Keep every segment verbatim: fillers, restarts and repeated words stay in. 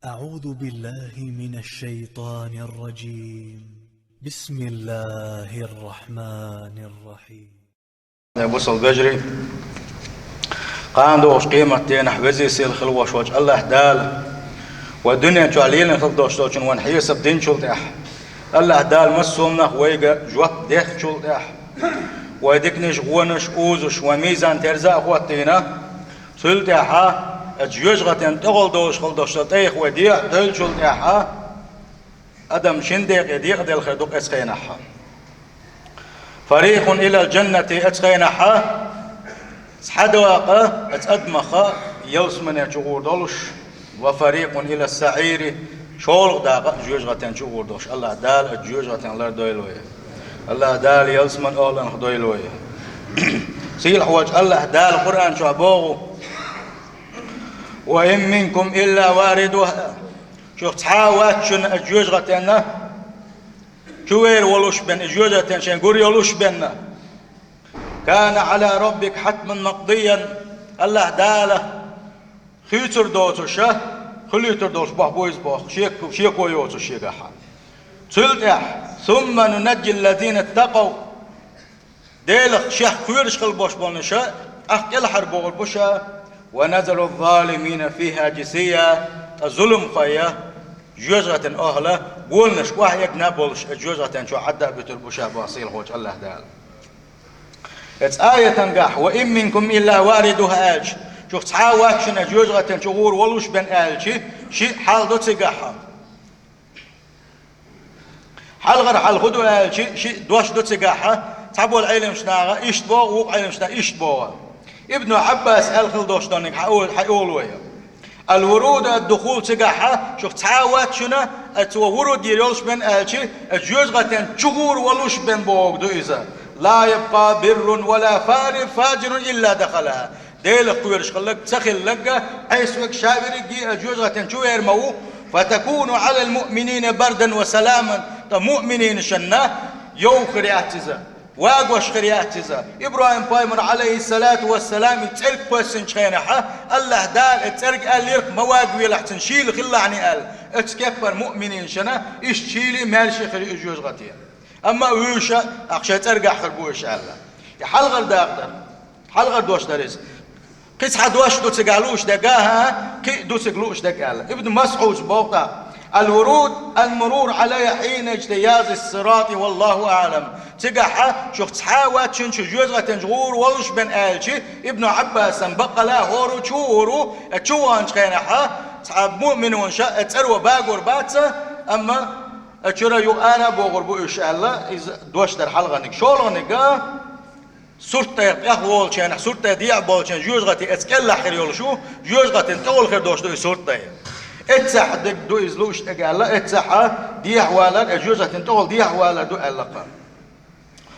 أعوذ بالله من الشيطان الرجيم. بسم الله الرحمن الرحيم. Бусалба вежарий, кхана долчу къематдийнахь веза-сийлахь хила волуш волчу АллахӀ Дала, вай дуьнен чохь лелийна хила долуш долчун вайн хьесап динчул тӀаьхьа, АллахӀ Дала массо-м нах вайга жоп дехначул тӀаьхьа, вай диканаш, вонаш узуш, вайн мизан-терза а хӀоттийна, цул тӀаьхьа оцу жоьжахатин тӀехула долуш хила долуш долу тӀайх вай декъа девллачул тӀаьхьа, адам шина декъе декъаделла хир ду-кх оцу хенахь. فريق إلى الجنة, оцу хенахь цхьа дакъа оцу адамах ялсамане чу гӀур долуш, وفريق إلى السعير, шолгӀа дакъа а жоьжахатин чу гӀур долуш. АллахӀ Дала оцу жоьжахатин лардойла вай. АллахӀ Дала ялсаманин охӀланах дойла вай. Сийлахь волчу АллахӀ Дала Къуръан чохь боху: وإن منكم إلا واردها. Шух цхьа а вац шуна оцу жоьжахатина чу вер волуш бен, и жоьжахатин шайн гур йолуш бен. كان على ربك حتما مقضيا. АллахӀ Дала хуьйцур доцуш, хуьлуьйтур долуш бохь бу иза боху, шеко, шеко йоцуш шегахь. Цул тӀаьхьа: ثم ننجي الذين اتقوا. Делах шех кхоьруш хила болуш болу иша, тӀаккха кӀелхьарбохур бу ша, ونذر الظالمين فيها جثيا, ткъа зуламхой, жоьжахатин охӀла, боланаш охьаэгна болуш, оцу жоьжахатин чохь Ӏадда а буьтур бу ша боху сийлахь волчу АллахӀ Дала. Оцу аятангахь: وإن منكم إلا واردها аьлча, шух цхьа а вац шуна оцу жоьжахатин чу гӀур волуш бен аьлча, шиъ хьал ду цигахь. Хьалхара хьал хӀун ду аьлча, шиъ дош ду цигахь, цхьаболу Ӏеламчу наха иштта боху, вукху Ӏеламчу наха иштта боху. Ибну Ӏаббаса аьлла хила долуш долниг хьан олу вай. الورود الدخول цигахь, шух цхьа а вац шуна, оцу вуруд йир йолуш бен аьлча, оцу жоьжахатин чу гӀур волуш бен бохург ду иза. لا يبقى بر ولا فاجر إلا دخلها. Делах кхоьруш хилларг, ца хилларг, Ӏеса верг, ша верг а оцу жоьжахатин чу вер ма ву. فتكون على المؤمنين بردا وسلاما. Ткъа муъминийн шанна йовха хир яц иза, вагош хир яц иза. ИбрахӀим-пайхамар, Ӏалайхиссалату вассалам, и цӀерг кхоьссинчу хенахь, АллахӀ Дала и цӀерг аьллера-кх, ма вагавелахь цуьнан шийла хилалахь аьлла. Оцу кеппара муъминийн шанна иштта шийла, маьрша хир ю и жоьжахати. Амма уьш, ахь шайн цӀергахь хир бу уьш аьлла. И хьалхара дакъа дара. Хьалхара дош дара иза. Кхин цхьа дош ду цигахь лууш дерг, хӀа, кхин а ду цига лууш дерг аьлла. Ибн МасӀуда боху тӀаккха: الورود المرور عليها حين اجتياز الصراط والله أعلم. Цигахь шух цхьа а вац шуна оцу жоьжахатин чу гӀур волуш бен аьлча, Ибну Ӏаббасан баккъала хӀора чу а гӀур ву, чу ваханчу хенахь цхьа муъминийн ша цӀаро багор бац, амма чуьра юха ара а бохур бу уьш аьлла, иза дош дара хьалхарниг. ШолгӀаниг, сурт тӀе тӀехволучу хенахь, сурт тӀе дехьа болчу хенахь жоьжахати оцу кӀелахь хир йолуш ву, жоьжахатин тӀехула хир долуш ду и сурт тӀе. Эццахь дерг ду иза лууш дерг аьлла, эццахь дехьавалар, оцу жоьжахатин тӀехула дехьавалар ду аьлла-кх.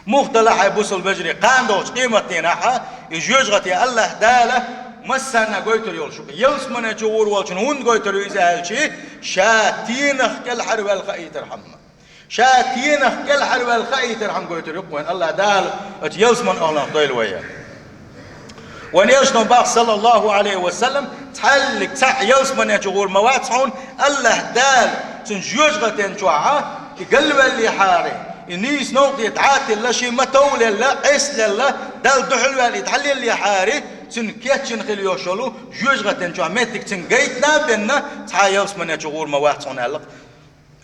Муха делахь а, бусалба вежарий, кхана долчу къематдийнахь и жоьжахати АллахӀ Дала массарна гойтур йолуш ву. Ялсамане чу гӀур волчунна хӀунда гойтур ю иза аьлча, ша стенах кӀелхьарваьлла хаийтархьама. Ша стенах кӀелхьарваьлла хаийтархьама гойтур ю-кх вайна АллахӀ Дала, оцу ялсаманин охӀланах дойла вай. Вайн элчано боху, саллаллаху Ӏалайхи ва саллам: цхьаллиг цхьаъ ялсамане чу гӀур ма вац хьуна, АллахӀ Дала цуьнан жоьжахатин чохь и галваьллехьара, и нийса новкъа тӀе дӀа а тилла, шен ма-товлелла, Ӏеслелла, Далла дуьхьалваьлла и дӀалеллехьара, цуьнан кечйина хила йолуш йолу жоьжахатин чохь меттиг цуьнга гайтина а бенна, цхьа а ялсамане чу гӀур ма вац хьуна аьлла-кх.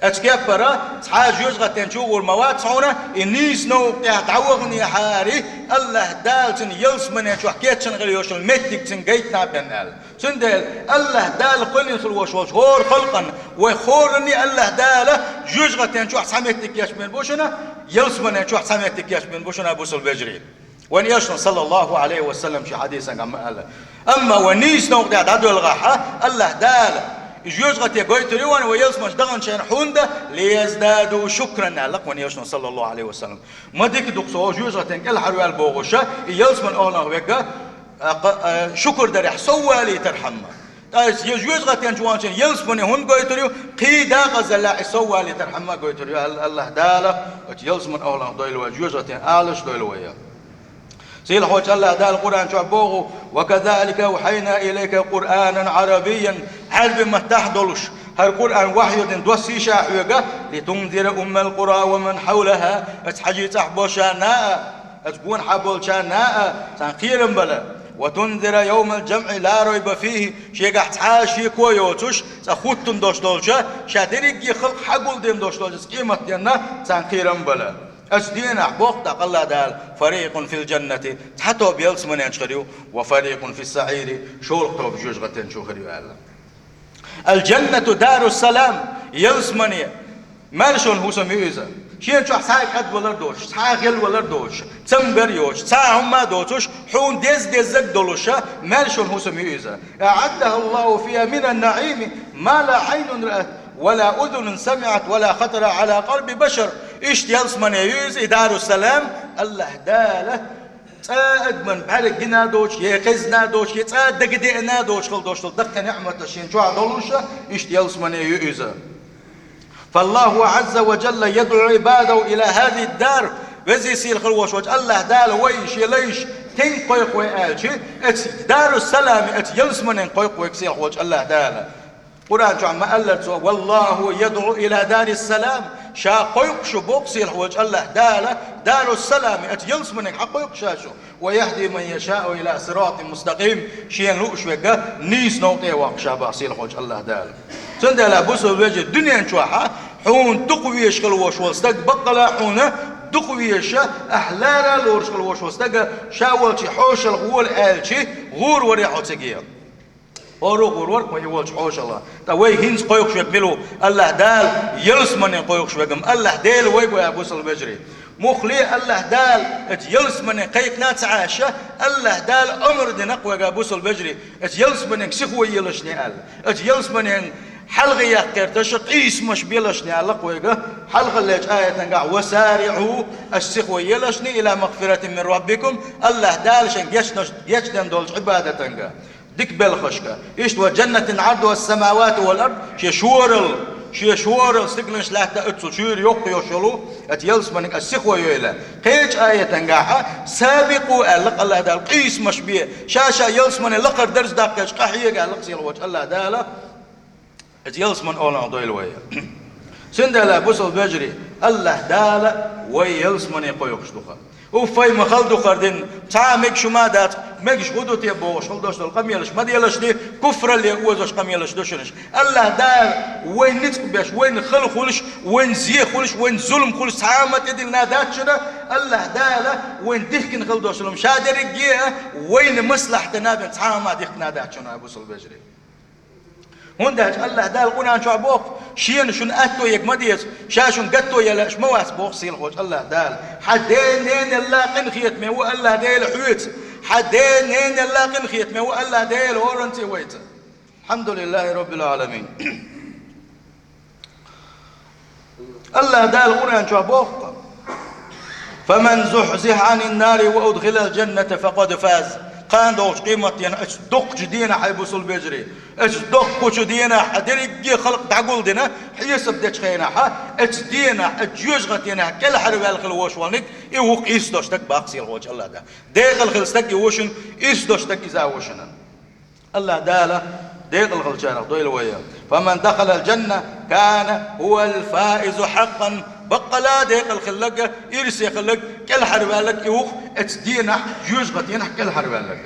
Оцу кеппара цхьа а жоьжахатин чу гӀур ма вац хьуна, и нийса новкъа тӀехь дӀаваханехьара, АллахӀ Дала цуьнан ялсамане чохь кечйина хила йолуш йолу меттиг цуьнга гайтина а бен аьлла. Цундела АллахӀ Дала кхоьллина хила волуш волчу хӀора халкъана, вай хӀоранна а АллахӀ Дала жоьжахатин чохь цхьа меттиг кечбина бу шуна, ялсамане чохь цхьа меттиг кечбина бу шуна, бусалба вежарий. Вайн элчано, саллаллаху Ӏалайхи ва саллам, шен хьадисангахь ма-аллара. Амма вай нийса новкъа тӀехь дӀадоьлхахь, АллахӀ Дала и жоьжахати гойтур ю вайна, вай ялсамане чу даханчу хенахь, хӀунда, «лияздадуу шукран», аьлла-кх вайн элчано, саллаллаху Ӏалайхи ва саллам. Ма дика ду-кх со жоьжахатин кӀелхьарваьлла бохуш, и ялсаманин охӀланах верг, а, къа-, а, шукур дарехь соввалийтархьама. Ткъа иза жоьжахатин чу ваханчунна ялсамане хӀунда гойтур ю, кхин декъазаллехь и соввалийтархьама гойтур ю аьлла, АллахӀ Дала оцу ялсаманин охӀланах дойла вай, жоьжахатин алаш дойла вай. Сийлахь волчу АллахӀ Дала Къуръан чохь боху: «Ва казалика авхьайна илайка Къуръанан Ӏарабийян», Ӏаьрби маттахь долуш, ХӀара Къуръан вахьйу дина доссийша хьоьга, لتنذر أم القرى ومن حولها, оцу хьажий цӀахь болчарна а, оцу гонахьа болчарна а, царна кхерам бала. وتنذر يوم الجمع لا ريب فيه, шегахь цхьа а шеко йоцуш, цкъа хӀуттун долуш долчу, ша дерриге халкъ хьагулдина долуш долчу оцу къематденна царна кхерам бала. Оцу дийнахь боху тӀаккха АллахӀ Дала: فريق في الجنة, цхьа тоба ялсаманен чу хир ю, وفريق في السعير, шолгӀа тоба жоьжахатин чу хир ю аьлла. الجنة دار السلام, ялсамане маьршонан хӀусам ю иза. Шена чохь цхьа а кӀадвалар доцуш, цхьа а гӀелвалар доцуш, цамгар йоцуш, цхьа а хӀумма а доцуш, хьуна деза-деззарг долуша, маьршонан хӀусам ю иза. أعدها الله فيها من النعيم ما لا عين رأت ولا أذن سمعت ولا خطر على قلب بشر. Иштта ялсамане ю иза, и Даруссалам, АллахӀ Дала цкъа а адаман бӀаьрг гина а доцуш, я хезна а доцуш, я цкъа а дага деана а доцуш хила долуш долу даккхий ниӀматаш шена чохь долуша, иштта ялсамане ю иза. فالله عز وجل يدعو عباده إلى هذه الدار. Везий сийлахь хила волуш волчу АллахӀ Дала вай, шен лайш, тенга кхойкху вай аьлча, оцу Даруссаламе, оцу ялсаманенга кхойкху вай сийлахь волчу АллахӀ Дала. Къуръан чохь ма-аллара цо: والله يدعو إلى دار السلام. Ша кхойкхуш ву боху сийлахь волчу АллахӀ Дала, Даруссаламе, оцу ялсаманенга хьакхойкху ша шу. ويهدي من يشاء إلى صراط مستقيم. Шена лууш верг нийса новкъа тӀе воккхуш ву боху сийлахь волчу АллахӀ Дала. Цундела, бусалба вежарий, дуьнен чохь а хьуна дукха везаш хила волуш волу стаг, баккъала а хьуна дукха везаш, ахь лара а лоруш хила волуш волу стага, ша волчу хьошалгӀа вола аьлча, гӀур вара хьо цига. ХӀора а гӀур вара-кх вай и волчу хьошалгӀа. Ткъа вай хӀинца кхойкхуш верг мила ву? АллахӀ Дала ялсамане кхойкхуш верг-м АллахӀ Дела вай бу, бусалба вежарий. Муххале а АллахӀ Дала оцу ялсамане кхайкхина а ца Ӏаш, АллахӀ Дала омра дина-кх вайга, бусалба вежарий, оцу ялсаманенга сихо елашне аьлла. Оцу ялсаманенга хьалха яккха гӀерташ, къийсамаш белашне аьлла-кх вайга, хьалхаллечу аятангахь: وسارعوا, аша сихо елашне, إلى مغفرة من ربكم, АллахӀ Дала шайн гечдеш-, гечдина долчу Ӏибадатанга. Дика белхашка. Иштта: وجنة عرضها السماوات والأرض, шен шоралла, шен шоралла стигланаш, лаьтта оццул шуьйра йоккха йолуш йолу, оцу ялсаманиг аса сихо йойла. Кхечу аятангахьа: سابقوا аьлла-кх АллахӀ Дала, къийсамаш бе, ша-ша ялсамане лакхара дарж даккхийча къахьега аьлла-кх сийлахь волчу АллахӀ Дала. Иза ялсаман оланах дойла вай. Цундела, бусалба вежарий, АллахӀ Дала вай ялсамане кхойкхуш ду-кх. Уффай, ма хала ду хӀара дин, цхьа а мегаш хӀума дац, мегаш хӀун ду те бохуш хила долуш долу къамелаш ма делаш де, куфралле озош къамелаш ду шуна уьш. АллахӀ Дала вайн ницкъ беш, вайна хала хуьлуш, вайна зе хуьлуш, вайна зулам хуьлуш цхьа а ма тӀедиллина дац шуна, АллахӀ Дала вайна дихкина хила долуш долу ша дерриге а вайна маслахьтана бен цхьа а ма дихкина дац шуна, бусалба вежарий. ХӀунда аьлча АллахӀ Дала Къуръан чохь боху: шена шуна аьтто ерг ма деза, ша шуна гатто ян лаьаш ма вац, боху сийлахь волчу АллахӀ Дала. Хьан ден-ненал а къинхетаме ву АллахӀ Дела хьоьца. Хьан ден-ненал а къинхетаме ву АллахӀ Дела хӀоранца а вайца. АлхьамдулиллахӀи Роббил Ӏаламин. АллахӀ Дала Къуръан чохь боху-кх: فمن زحزح عن النار وأدخل الجنة فقد فاز. Кхана догӀучу къематдийнахь, оцу доккхачу дийнахь, хьай бусалба вежарий, оцу доккхачу дийнахь, дерриге а халкъ дӀагулдина, хьесап дечу хенахь, оцу дийнахь, оцу жоьжахатин дийнахь кӀелхьарваьлла хила волуш волниг, и ву-кх ирс долуш стаг, боху сийлахь волчу АллахӀ Дала. Декъала хила стаг и ву шуна, ирс долуш стаг иза а ву шуна. АллахӀ Дала декъала хиллачарах дойла вай. فمن دخل الجنة كان هو الفائز حقا. Баккъала а декъала хилларг, ирсе хилларг, кӀелхьарваьлларг и ву-кх оцу дийнахь, жоьжахатин дийнахь кӀелхьарваьлларг.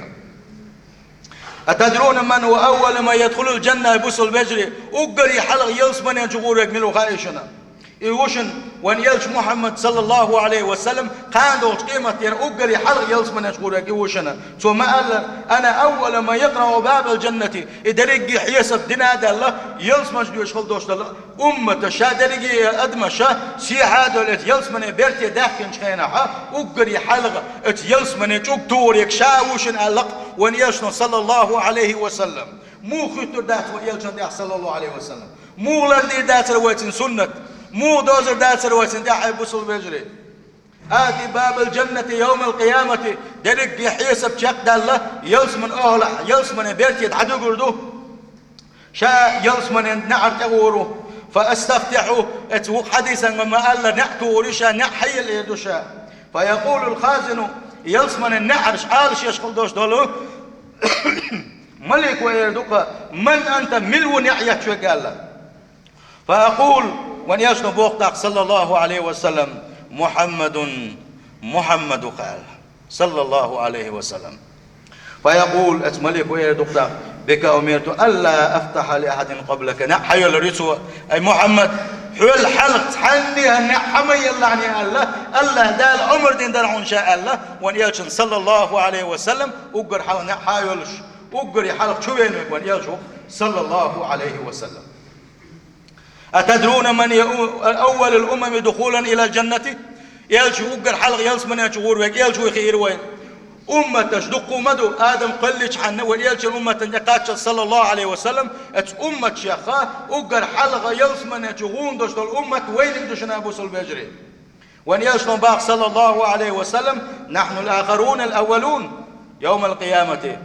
أتدرون من هو أول من يدخل الجنة, бусалба вежарий, уггаре хьалха ялсаманен чу гӀур верг мила ву хаьий шуна? И ву шуна вайн элча Мухьаммад, саллаллахӀу Ӏалайхи ва саллам, кхана догӀучу къематдийнахь уггаре хьалха ялсаманен чу гӀур верг и ву шуна. Цо ма-аллара: أنا أول من يقرع باب الجنة. И дерриге хьесап дина а даьлла, ялсамане доьшуш хила долуш долу умматаш, ша дерриге а адамаш, сехьа а долуш, ялсаманин берте даьхкинчу хенахь, уггаре хьалха оцу ялсаманин чӀуг тухур верг ша ву шуна аьлла-кх вайн элчано, саллаллахӀу Ӏалайхи ва саллам. Муха хуьттур дац вайн элчанна тӀехь, саллаллахӀу Ӏалайхи ва саллам? Муха лардийр дацара вай цуьнан суннат? Муха дозур дацара вай цуьнан тӀехь, хьай бусалба вежарий? آت باب الجنة يوم القيامة, дерриге хьесап чекхдаьлла, ялсаманин охӀлахь, ялсаманин берте дӀадуьгур ду. Ша ялсаманин неӀар тӀе гӀур ву. فأستفتح, оцу вукху хьадисангахь ма-аллара, неӀ тухур ю ша, неӀ хьаелла эр ду ша. فيقول الخازن, ялсаманин неӀарш Ӏалашъеш хила долуш долу малико эр ду-кх: من أنت, мила ву неӀ етташ верг аьлла. فأقول, вайн элчано боху тӀаккха, саллаллаху Ӏалайхи ва саллам: «Мухьаммадун, Мухьаммад ву-кх», – аьлла, саллаллаху Ӏалайхи ва саллам. فيقول, оцу малико эр ду-кх тӀаккха: «بك أمرت ألا أفتح لأحد قبلك». НеӀ хьайоьллур ю цо: «Ай Мухьаммад, хьол хьалха цхьанне а неӀ хьа ма еллахьа», – аьлла, АллахӀ Дала омра дина дара хьуна ша аьлла, вайн элчанна, саллаллаху Ӏалайхи ва саллам, уггар хьалха неӀ хьа а йолуш, уггаре хьалха чу веана верг вайн элча ву-кх, саллаллаху Ӏалайхи ва саллам. أتدرون من يؤ-, أول الأمم دخولا إلى الجنة؟ Элча уггар хьалха ялсамане чу гӀур верг элча вуй хиира вайна. Умматаш дуккха ма ду, Адам кхоьллинчхьана вайн элчан умматана тӀекхаччалц, саллаллаху Ӏалайхи ва саллам, оцу умматашах уггар хьалха ялсамане чу гӀур долуш долу уммат вайниг ду шуна, бусалба вежарий. Вайн элчано боху, саллаллаху Ӏалайхи ва саллам: «نحن الآخرون الأولون يوم القيامة».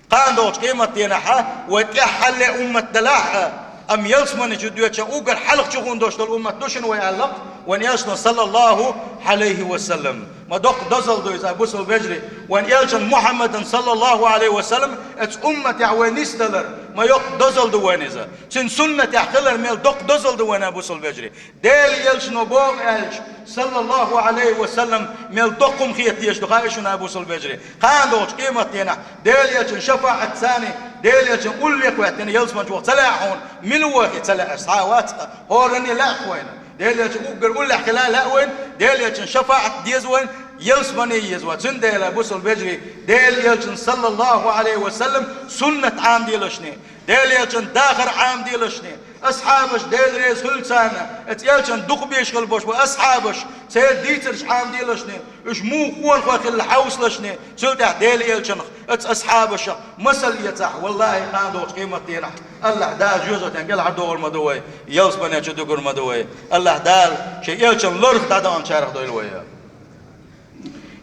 Кхана догӀучу къематденахь вай тӀаьххьара уммат далахь а, амма ялсамане чу доьдучу уггар хьалха чу гӀур долуш долу уммат ду шуна вай аьлла-кх вайн элчано, саллаллаху Ӏалайхи ва саллам. Ма доккха дозалла ду иза, бусалба вежарий, вайн элчан Мухьаммадан, саллаллаху Ӏалайхи ва саллам, оцу умматехь вай нисдалар, ма йоккха дозалла ду вайна иза. Цуьнан суннатехь хилар мел доккха дозалла ду вайна, бусалба вежарий. Делан элчано боху аьлча, саллаллаху Ӏалайхи ва саллам, мел доккха хӀума хета дезаш ду хаьий шуна, бусалба вежарий. Кхана догӀучу къематденахь Делан элчан шафаӀатца, Делан элчан уллехь хӀоьттина ялсамане чу ваха ца лаьа хьуна, мила вахе ца лаьа, схьа вац-кх, хӀоранна лаьа-кх вайна. Делан элчан уггар уллехь хила а лаьа вайна, Делан элчан шафаӀат деза вайна, ялсамане еза вайна. Цундела, бусалба вежарий, Делан элчан, саллаллаху Ӏалайхи ва саллам, суннат Ӏамаделашний, Делан элчан дахар Ӏамаделашний, асхьабаш, Дела реза хуьлда царна, оцу элчан дукха безаш хилла болуш болу асхьабаш, церан дийцарш Ӏамаделашний, уьш муха къонахой хилла хьовсалашний, цул тӀаьхьа Делан элчанах, оцу асхьабашах масал эцахь, валлахӀи, кхана догӀучу къематденахь АллахӀ Дала жоьжахатин кӀелхьардохур ма ду вай, ялсамане чу дуьгур ма ду вай. АллахӀ Дала шен элчан лорах дӀадаханчарах дойла вай.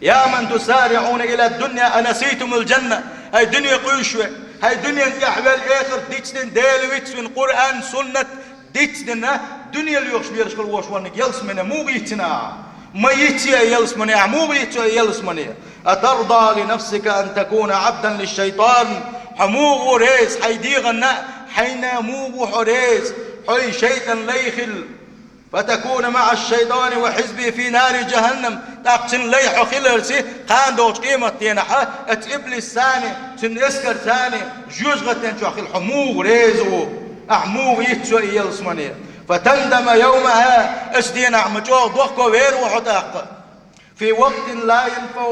يا من تسارعون إلى الدنيا أنسيتم الجنة؟ Ай, дуьне къуьйсуш верг, хьайн дуьненна тӀехвелла, эхарт дицдина, Дела вицвина, Къуръан, суннат дицдина, дуьне лоьхуш лелаш хилла волуш верг ялсамане муха йицйина ахьа? Ма йицйе ялсамане ахьа, муха йицйо ялсамане? أترضى لنفسك أن تكون عبدا للشيطان؟ Хьо муха ву реза хьайн дегӀанна а, хьайна а муха ву хьо реза, хьо и шайтӀан лай хила? فتكون مع الشيطان وحزبه في نار جهنم. ТӀаккха цуьнан лай хьо хиларца, кхана догӀучу къематденахь оцу иблисца, цуьнан эскарца жоьжахатин чохь хила хьо муха реза ву? Ахьа муха йицйо и ялсамане? فتندم يومها. Оцу денахь ма чӀогӀа дохко вер ву хьо тӀаккха. في وقت لا ينفع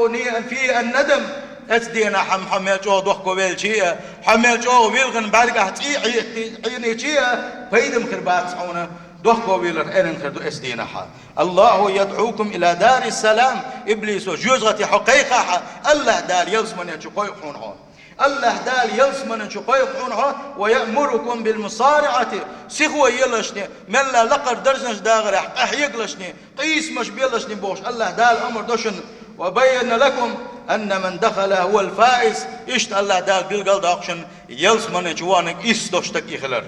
فيه الندم. Оцу денахь хьо мел чӀогӀа дохко велча а, хьо мел чӀогӀа вилхина бӀаьргахь цӀий Ӏе-, Ӏийнача а, пайда-м хир бац хьуна, дохко вилар Ӏенан хир ду оцу денахь. الله يدعوكم إلى دار السلام. Иблисо жоьжахате хьо кхайкхахь, АллахӀ Дала ялсамане чу кхойкху хьуна хьо. АллахӀ Дала ялсамане чу кхойкху хьуна хьо, ويأمركم بالمسارعة, сихо елашний, мелла лакхара даржаш дахарехь къахьегалашний, къийсамаш белашний бохуш, АллахӀ Дала омра до шуна. وبين لكم أن من دخلها هو الفائز. Иштта АллахӀ Дала билгал доккху шуна, ялсамане чу вахнарг иссадолуш стаг и хилар.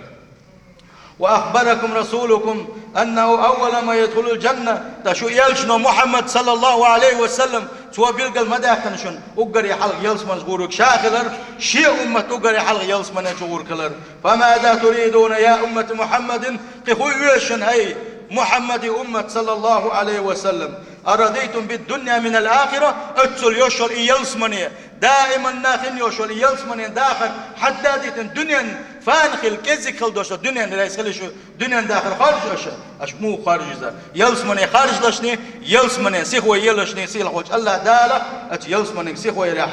وأخبركم رسولكم أنه أول من يدخل الجنة. Ткъа шун элчано Мухьаммад, саллаллаху Ӏалайхи ва саллам, цо билгал ма даьккхина шуна, уггаре хьалха ялсамане гӀур верг ша хилар, шен уммат уггаре хьалха ялсамане чу гӀур хилар. فماذا تريدون يا أمة محمد؟ Кхин хӀун оьшу шуна, хӀай Мухьаммадан уммат, саллаллаху Ӏалайхи ва саллам? أرضيتم بالدنيا من الآخرة؟ Оццул йолуш йолу и ялсамане, даиманна хин йолуш йолу и ялсаманен дахар хьадда а дитина, дуьненна фана хила, кӀеззиг хила долуш долу дуьненна реза хилий шу, дуьненан дахар хоржу аша? Аша муха хоржу иза? Ялсамане харжалашний, ялсаманен сихо елашний, сийлахь волчу АллахӀ Дала оцу ялсаманен сихо ярехь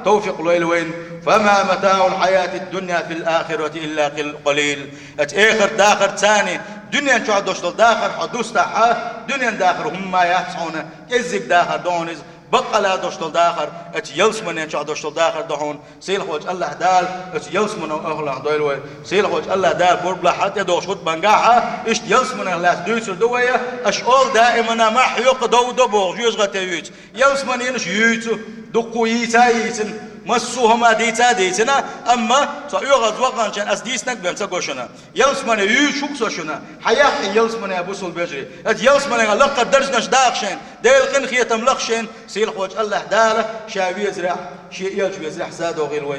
товфикъ лойла вайна. فما متاع الحياة الدنيا في الآخرة إلا قل-، قليل. Оцу эхарт дахарца, дуьнен чохь долуш долу дахар хьо дустахь, дуьненан дахар хӀумма яц хьуна, кӀеззиг дахар ду хьуна иза, баккъала долуш долу дахар оцу ялсаманен чохь долуш долу дахар ду хьуна. Сийлахь волчу АллахӀ Дала оцу ялсаманан охӀланах дойла вай. Сийлахь волчу АллахӀ Дала пурба лахь тӀедогӀуш хутбангахь иштта ялсаманех лаьцна дуьйцур ду вай, аша олу даиманна, мах хьоькху, дов до боху, жоьжахате юьйцу. Ялсаманенаш юьйцу, дуккха йийца а йийцина, массо а хӀума дийца а дийцина, амма со оьгӀаз ваханчен ас дийцинарг бен ца го шуна. Ялсамане юьйцуш ву-кх со шуна, хьан яккхий ялсамане, бусалба вежарий? Оцу ялсаманехь лакхара даржаш даха шайна, Делан къинхетам лаха шайна, сийлахь волчу АллахӀ Дала ша везарехь, шен элча везарехь садо гӀийла вай.